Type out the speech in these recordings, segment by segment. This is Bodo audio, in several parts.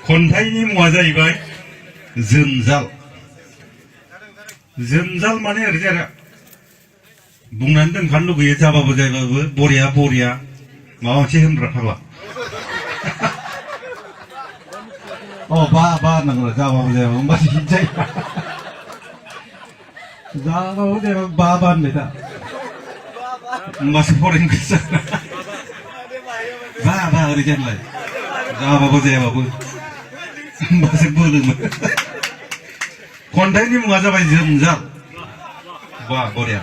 खन्थाइनि मुङा जाहैबाय जोंजाल। जोंजाल माने ओरैजाय आरो बुंनानै दोनखानो लुगैयो जाबाबो जायाबाबो बरिया बरिया माबा मोनसे होनग्रा फाग्ला। अ बा बा होननांगौ जाबाबो जायाबाबो होमबासो हिट जायो। जाबाबो जायाबाबो बा बा होनबाय दा होमबासो फरायनो गोसो बा बा ओरैजाय होनलाय जाबाबो जायाबाबो होमबासो बोलोमोन। खन्थाइनि मुङा जाबाय जोंजाल। बा बरिया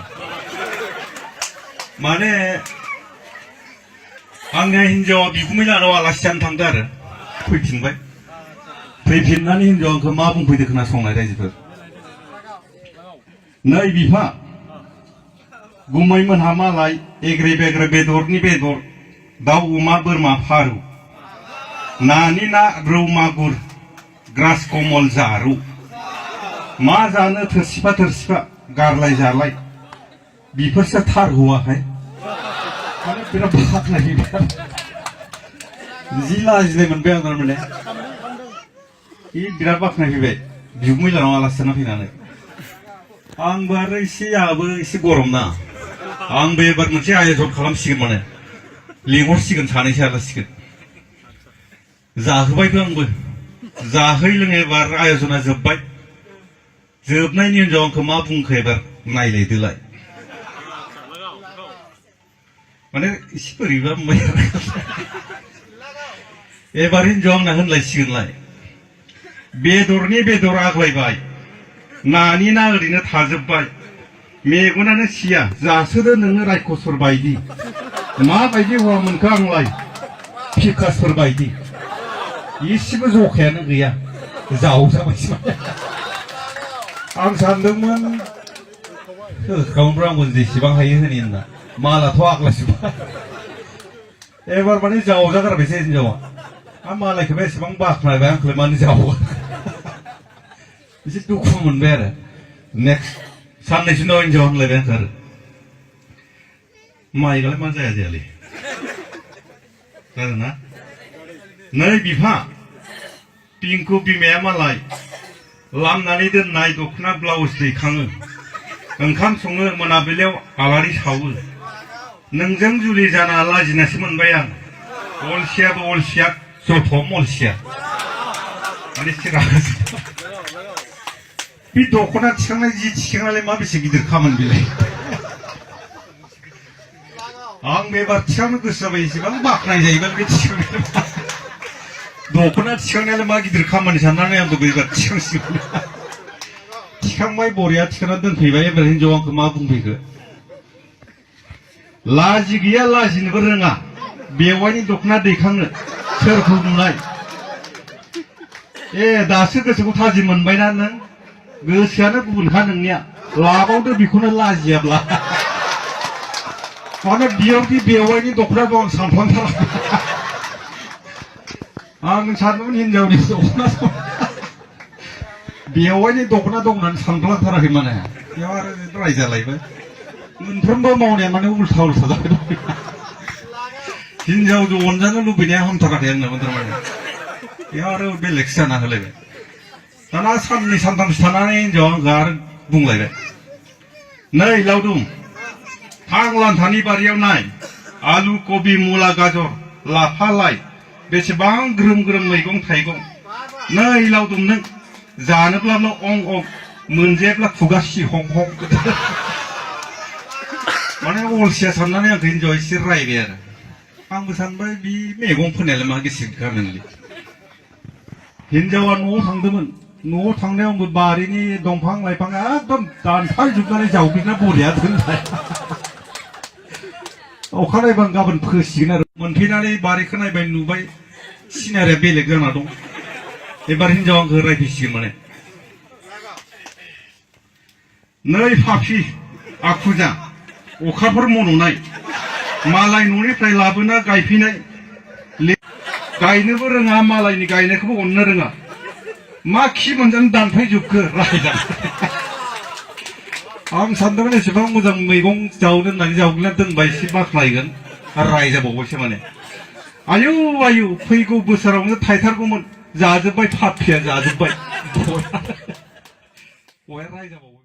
माने आंनि हिन्जावा बिगुमै लानाव आलासि जानो थांदो आरो फैफिनबाय। फैफिननानै हिन्जावा आंखौ मा बुंफैदो खोनासंनाय रायजोफोर। नै बिफा गुमैमोनहा मालाय एग्रे बेग्रे बेदरनि बेदर दाउ अमा बोरमा फारौ नानि ना रौ मागुर ग्रास कमल जारौ मा जानो थोरसिफा थोरसिफा गारलाय जालाय बेफोरसो थार हौवाखाय माने बिराद बाख्नायो जि लाजिनाय मोनबाय आं थारमाने बिराद बाख्नायफैबाय बिगुमै लानाव आलासि जाना फैनानै। आंबो आरो एसे आंहाबो एसे गरम ना आंबो एबार मोनसे आयोजन खालामसिगोन माने लिंहरसिगोन सानैसो आलासिगोन जाहोबायबो आंबो जाहै लोङै एबार आयोजना जोब्बाय। जोबनायनि हिन्जाव आंखौ मा बुंखो एबार नायलायदोलाय माने एसे बोरैबा मोनबाय। एबार हिन्जाव आंना होनलायसिगोनलाय बेदरनि बेदर आग्लायबाय नानि ना ओरैनो थाजोब्बाय मेगनानो सिया जासोदो नोङो रायखसर बायदि माबायदि हौवा मोनखो आंलाय फिकासफोर बायदि एसेबो जखायानो गैया जावजाबायसो। आं सानदोंमोन होखांब्रा आंबो जेसेबां हायो होनि होनना मालाथ' आग्लायजोब्बाय। एबार माने जावजागारबायसो हिन्जावा मालायखौबो एसेबां बाख्नायबाय आंखौलाय मानो जावो एसे दुखु मोनबाय आरो। नेक्स्ट साननैसो उनाव हिन्जावा होनलायबाय आंखौ आरो माइकआलाय मा जाया जायालै जादोंना। नै बिफा पिंकु बिमाया मालाय लामनानै दोननाय दख'ना ब्लाउस दैखाङो ओंखाम सङो मोनाबिलियाव आलारि सावो नोंजों जुलि जाना लाजिनासो मोनबाय आं अलसियाबो अलसिया जथ' अलसिया माने बे दख'ना थिखांनाय जि थिखांनायलाय मा बेसे गिदिर खामानि बेलाय। आं एबार थिखांनो गोसो जाबाय एसेबां बाख्नाय जायोबा बे थिखांनाय दख'ना थिखांनायालाय मा गिदिर खामानि साननानै आंबो एबार थिखांसिगोन। थिखांबाय बरिया थिखांना दोनफैबाय। एबार हिन्जाव आंखौ मा बुंफैखो लाजि गैया लाजिनोबो रोङा बेवाइनि दख'ना दैखांनो सोरखौ नुनाय। ए दासो गोसोखौ थाजिम मोनबायना नों गोसोआनो गुबुनखा नोंनिया लाबावदो बेखौनो लाजियाब्ला माने बियावदि बेवाइनि दख'ना दं आं सानफ्लांथारा। आं सानदोंमोन हिन्जावनि दख'ना दं बेवाइनि दख'ना दं होननानै सानफ्लांथाराखै माने बेयाव आरो रायजालायबाय मोनफ्रोमबो मावनाया माने उल्था उल्था जाबाय दं। हिन्जावजों अनजानो लुबैनाया हामथाराखै आंनाबो थारमाने बेयाव आरो बेलेगसो जाना होलायबाय। दाना साननै सानथामसो थानानै हिन्जावा आंखौ आरो बुंलायबाय नै लावदुम थां लान्थानि बारियाव नाय आलु कबि मुला गाजर लाफा लाइ बेसेबां ग्रोम ग्रोम मैगं थाइगं नै लावदुम नों जानोब्लाल' अंग अंग मोनजायाब्ला खुगा सिहं हं माने अलसिया साननानै आंखौ हिन्जावा एसे रायबाय आरो आंबो सानबाय बे मैगं फोनायालाय मा गोसो गारनोलै। हिन्जावा न'आव थांदोंमोन न'आव थांनायाव आंबो बारिनि दंफां लाइफां एकदम दानफायजोबनानै जावग्लिना बरिया दोनबाय। अखानायबा गाबोन फोसिगोन आरो मोनफैनानै बारिखौ नायबाय नुबाय सिनारिया बेलेग जाना दं। एबार हिन्जावा आंखौ रायफैसिगोन माने नै फाफि आखुजा अखाफोर मन'नाय मालाय न'निफ्राय लाबोना गायफैनाय गायनोबो रोङा मालायनि गायनायखौबो अननो रोङा मा खि मोनजानो दानफायजोबखो रायजा। आं सानदोंमोन एसेबां मोजां मैगं जावनो होननानै जावग्लिना दोनबाय एसे बाख्नायगोन आरो रायजाबावबायसो माने आयौ आयौ फैगौ बोसोरावनो थायथारगौमोन जाजोब्बाय पापिया जाजोब्बाय बया रायजाबावो